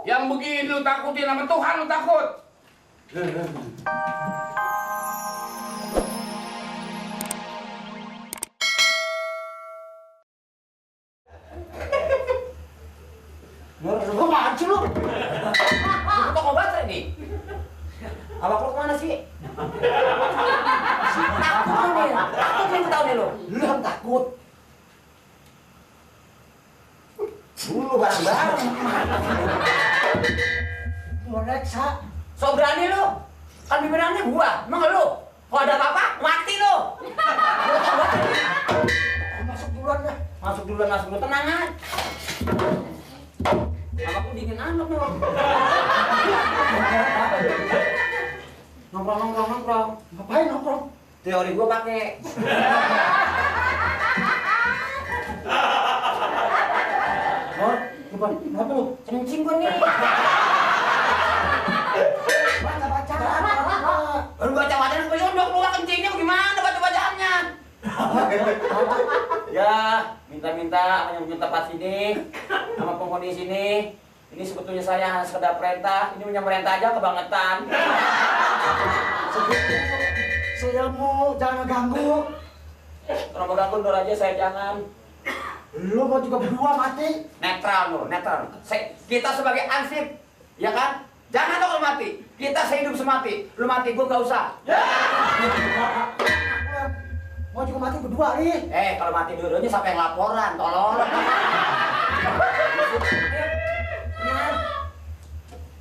Yang begini lu takutin sama Tuhan lu takut. Nur, lu apaan sih lu? Lu toko baterai nih. Abang lu kemana sih? Takut nih. Takut nih tahu nih lu. Lu yang takut. Dulu barang-barang. Mau reksa. So berani lu. Kan bimbingannya gua. Emang lu? Kalau ada apa-apa, mati lu. Lu toko baterai. Masuk duluan dah. Masuk duluan, tenang aja. Abang lu dingin anak lu. Nongkrong. Ngapain nongkrong? Teori gua pakai. Nur, coba, kenapa lu? Kencing gua nih. Baca-baca. Baru baca bacaan gua yondok keluar kencingnya gimana baca-bacaannya? Ya, minta tempat sini sama penghuni sini. Ini sebetulnya saya hanya sekedar perintah. Ini punya perintah aja kebangetan. Saya mau jangan ganggu. Kalau mau ganggu Nur aja saya jangan. Lu mau juga berdua mati. Netral Nur, netral. Kita sebagai ansip, ya kan? Jangan dong lu mati. Kita sehidup semati. Lu mati gua nggak usah. Mau juga mati berdua nih. Kalau mati dua-duanya siapa yang laporan? Tolong.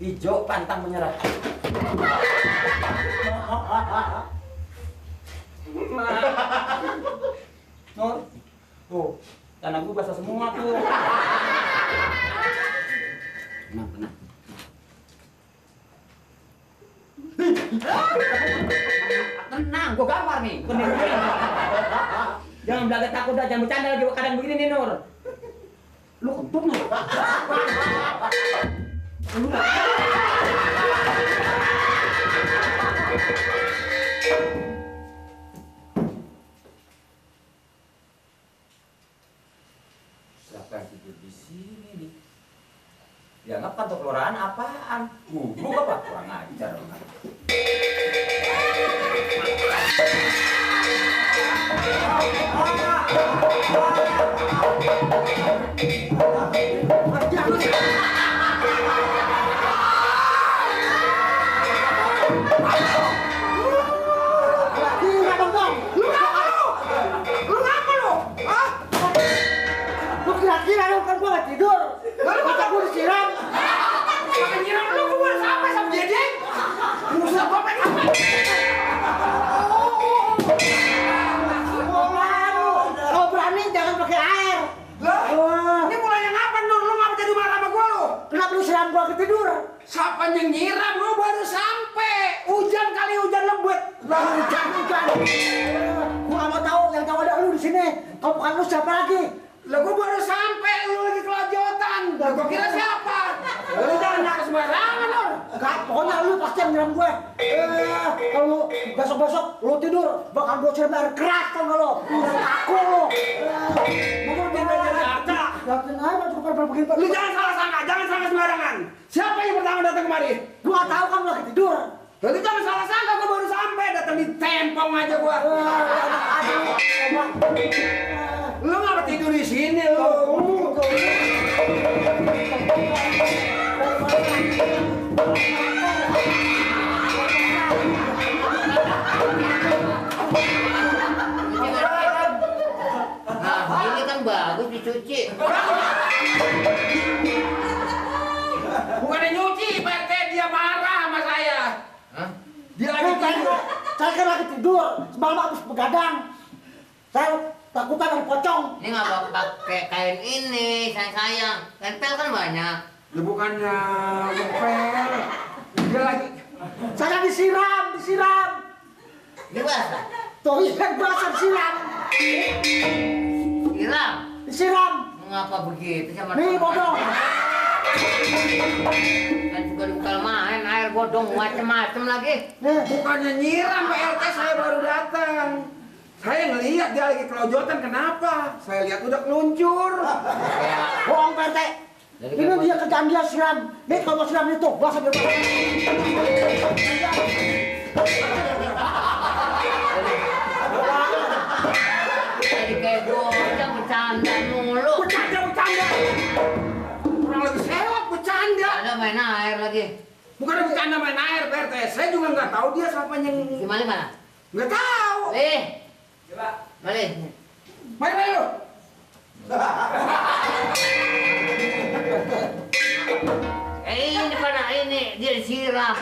Hijau pantang menyerah. Nur, tuh, tanah gua basah semua tuh. Tenang. Tenang, gua gambar nih. Jangan belaga takut dah, jangan bercanda lagi kadang begini nih Nur. Lu kentut Nur. Siapa yang tidur di sini nih? Dianggap kantor kelurahan apaan? Gubuk apa? Kurang ajar. Lu kira-kira lu kan gua nggak tidur. Mata gua disiram. Sampai nyiram lu gua sampai sama Dedek. Musuh gua pengen apa? Kalau berani jangan pakai air. Ini mulainya ngapa Nur? Lu ngapa jadi marah sama gua lu? Kenapa lu siram gua ketidur? Siapa yang nyiram? Lu baru sampai. Hujan kali hujan lembut. Lah hujan. Gua nggak mau tahu, yang tahu ada lu di sini. Kalau bukan lu siapa lagi? Lah gua baru sampai lu lagi kelajotan. Gua kira siapa? Lu jangan nyangka sembarangan Nur. Enggak, pokoknya lu pasti yang nyiram gue. Kalau besok-besok lu tidur, bakal gue siram air keras tau gak lo? Aku lo. Mau pindah jadi apa? Yakin aja cuma pada begini. Lu jangan salah sangka, jangan salah sembarangan. Siapa yang pertama datang kemari? Gue gak tahu kan lu lagi tidur. Lalu jangan salah sangka, gua baru sampai datang di tempong aja gua. Lu ngapa tidur di sini lu? Nah, ini kan bagus dicuci. Bukannya nyuci, Pak RT, dia marah sama saya. Hah? Dia lagi tidur. Saya kan lagi tidur, semalam habis begadang. Saya takutan ada pocong. Ini nggak pakai kain ini, sayang. Tempel kan banyak. Ya bukannya ngepel. Dia lagi. Saya disiram. Ini basah. Tuh ikan basah siram. Siram. Siram. Mengapa begitu sama Nih bodong. Kan juga dibekal main air bodong macem-macem lagi. Nih. Bukannya nyiram Pak RT, saya baru datang. Saya ngelihat dia lagi kelojotan, kenapa? Saya lihat udah keluncur. Kayak Bohong Pak RT. Jadi Ini kayak dia kerjaan dia siram. Nih kalau mau siram itu basah dia. jadi kayak bocah bercanda mulu. Bercanda. Kurang lebih sewot bercanda. Ada main air lagi. Bukan bercanda main air Pak RT. Saya juga nggak tahu dia siapa yang... Si Mali mana? Nggak tahu. Coba. Mali. Main lu. Ini mana ini dia disiram.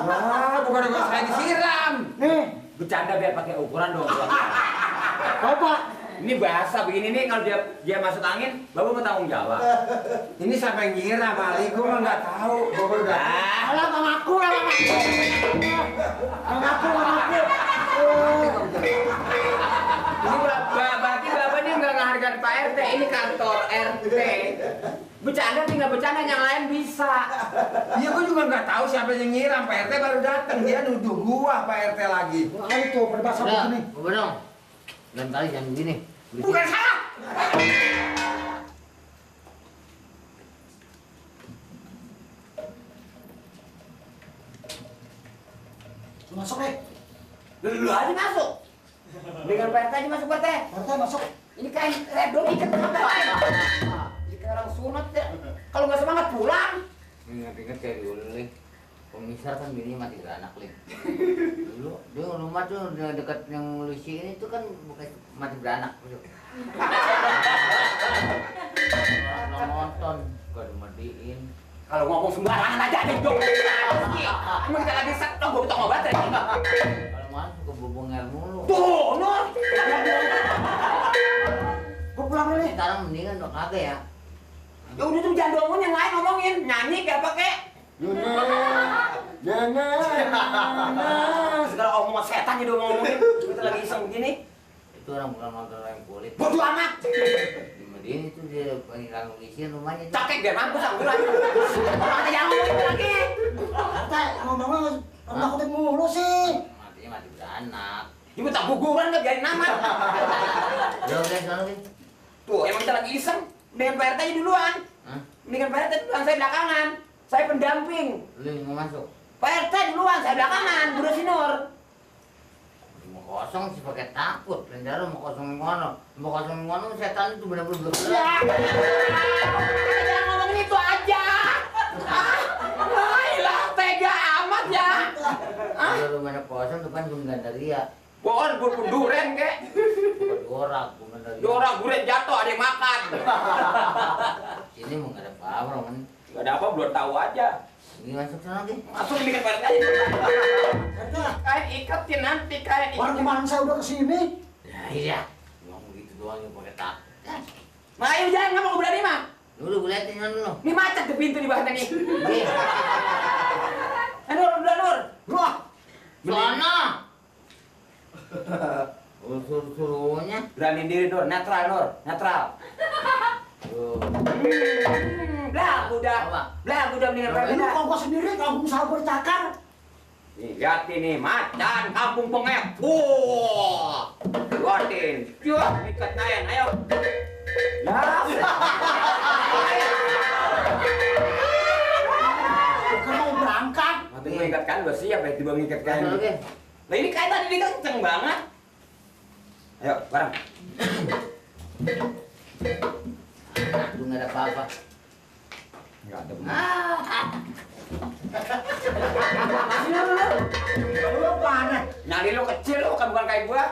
Wah, bukan saya disiram. Nih. Bercanda biar pakai ukuran dong. Apa? Ini bahasa begini nih, kalau dia masuk angin, Bapak mau tanggung jawab. Ini siapa yang nyiram, Ali? Gue mah nggak tahu. Gue udah. Alah ngaku. Ngaku. Ini berarti Bapak ini nggak menghargai Pak RT. Ini kantor RT. Bercanda tinggal bercanda, yang lain bisa. Iya, gue juga nggak tahu siapa yang nyiram. Pak RT baru datang, dia nuduh gua Pak RT lagi. Makanya itu berbahasa Udah, begini. bodong. Lain kali jangan begini. Bukan salah. Masuk nih. Dulu aja masuk. Dengan Pak RT aja masuk Pak RT. RT masuk. Ini kain redol ikat kenapa? Ini kayak orang sunat ya. Kalau nggak semangat pulang. Ingat-ingat kayak dulu nih. Komisar kan bini mati beranak ling. Dulu dia rumah tuh dekat yang Lucy ini tuh kan bukan mati beranak. Orang nonton gak dimatiin. Kalau ngomong sembarangan aja nih dong. Emang kita lagi set dong, gue butuh obat ya. Kalau masuk ke bubung air mulu. Tuh, Nur. Gue pulang dulu nih. Sekarang mendingan dong kagak ya. Ya udah tuh jangan ngomongin yang lain, ngomongin nyanyi kayak apa kek. Segala omongan setan jadi ngomongin. Kita lagi iseng begini. Itu orang bukan nonton orang kulit. Bodoh amat. Di Medina itu dia panggilan Lucy rumahnya. Cakek biar mampus aku bilang. Orang aja jangan ngomongin lagi. RT ngomongnya nakutin mulu sih. Matinya mati beranak. Ibu tak guguran nggak biarin amat. Udah sana nih. Tuh emang kita lagi iseng. Dengan Pak RT aja duluan. Hah? Dengan Pak RT duluan, saya belakangan. Saya pendamping. Lu yang mau masuk. Pak RT duluan, saya belakangan. Bro Sinur. Mau kosong sih pakai takut. Rencana mau kosong ngono. Mau kosong ngono setan itu benar-benar bergerak. Ya. Jangan ngomongin itu aja. Ayolah, tega amat ya. Kalau rumahnya kosong depan gue Gandaria. Bohong, gue duren kek. Bukan gorak, gue Gandaria. Orang duren jatuh, ada yang makan. Ini mau nggak ada apa-apa, Roman. Gak ada apa, belum tahu aja. Ini masuk sana lagi. Masuk bikin Pak RT aja. RT, Kain ikatin nanti, kain orang ikatin. kemarin saya udah kesini. Ya iya. Ngomong gitu doang yang pakai takut. Nah, ayo jangan ngomong berani mah. Dulu gue liatin kan lu. Ini macet di pintu di bawahnya nih. Iya. Nur, udah Nur. Wah, Sana. Suruh-suruhnya. Beraniin diri Nur, netral Nur, netral. Tuh. Belah, udah. Apa? Belah, udah mendingan Pak RT. ini kalau gue sendiri kalau usaha gue dicakar. Nih, lihat ini macan kampung pengep. Wah, liatin. Yuk, ikat kain, ayo. Ya. Bukan mau berangkat. Nanti mau ikat kain, udah siap ya, tiba ngikat kain. Sana lagi. Nah ini kain tadi ini kenceng banget. Ayo, bareng. Aduh nggak ada apa-apa. Enggak ada bener. Masih lu panas. Nyali lu kecil lu, bukan kayak gua.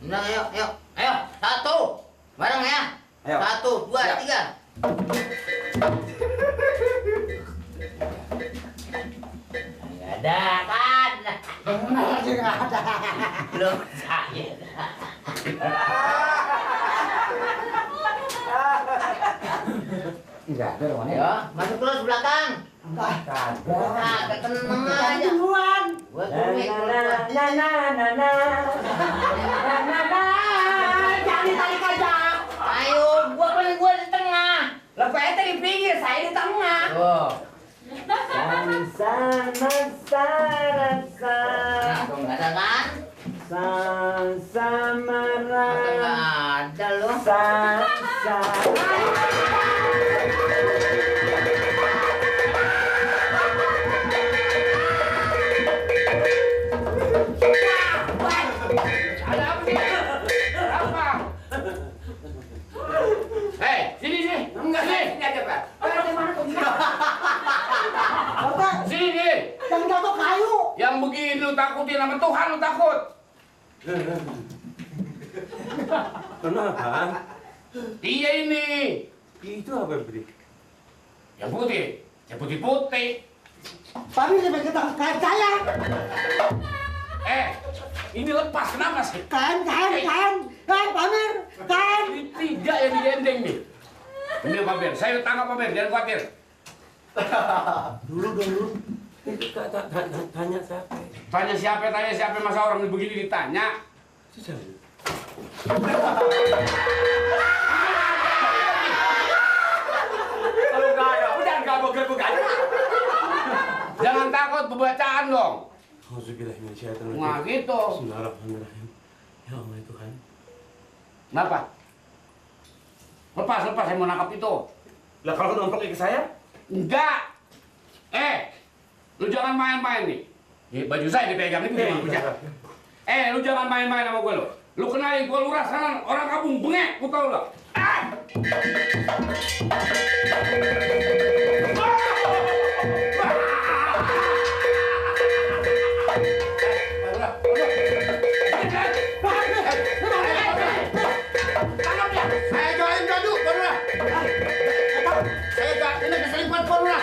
Nah, ayo, ayo, ayo, satu, bareng ya. Ayo. 1, 2, Siap. 3. Nggak ada kan? Benar aja nggak ada. Belum saya. Enggak ada rumahnya. Ayo, masuk terus belakang. Enggak. Nah, tenang Jangan aja. duluan. Gua kulik. Na na na na na. tengah. Oh. Rasa. Nah, tuh nggak ada kan? Samara. Masa nggak ada loh. Ada apa sih? Apa? Hei, sini sini. Enggak, sini aja, Pak. Bapak, Sini sini. yang jatuh kayu. Yang begini lu takutin sama Tuhan lu takut. Kenapa? Iya ini. Itu apa beri? Yang putih. Yang putih-putih. Tapi sampai kita kain saya. Ini lepas kenapa sih? Kain, Pamir, kain. Ini 3 yang digendeng nih. Ini Pak Bir, saya tangkap Pak Bir, jangan khawatir. Dulu. Tanya siapa? Tanya siapa, masa orang begini ditanya. Kalau nggak ada, udah nggak begel aja. Jangan takut, pembacaan dong. Auzubillahiminasyaitonirrajim. Nah gitu. Bismillahirrahmanirrahim. Ya Allah Tuhan. Kenapa? Lepas, saya mau nangkap itu. Lah kalau nomplok ke saya? Enggak. Lu jangan main-main nih. Nih baju saya dipegang ini gimana bisa? Lu jangan main-main sama gue lo. Lu kenalin gue lurah sana, orang kampung bengek, lu tau gak? Saya jualin gaduh, barulah. Saya jual ini keselingkuhan barulah.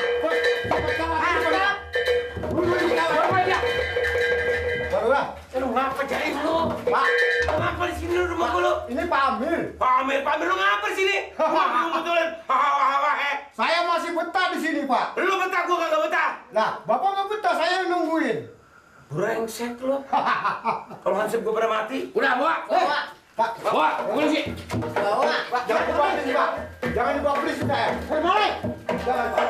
Barulah. Lu ngapa cari lu? Pak, Lu ngapa di sini rumah lu? ini Pak Amir. Pamer lu ngapa di sini? Lu betulin. Saya masih betah di sini, Pak. Lu betah gua kagak betah. Lah, Bapak nggak betah, saya nungguin. Brengsek lu. Kalau hansip gua pada mati. Udah, bawa. Pak, Bawa, polisi. bawa. Jangan dibawa polisi, Pak. Jangan dibawa polisi, saya. Balik. Jangan, Pak.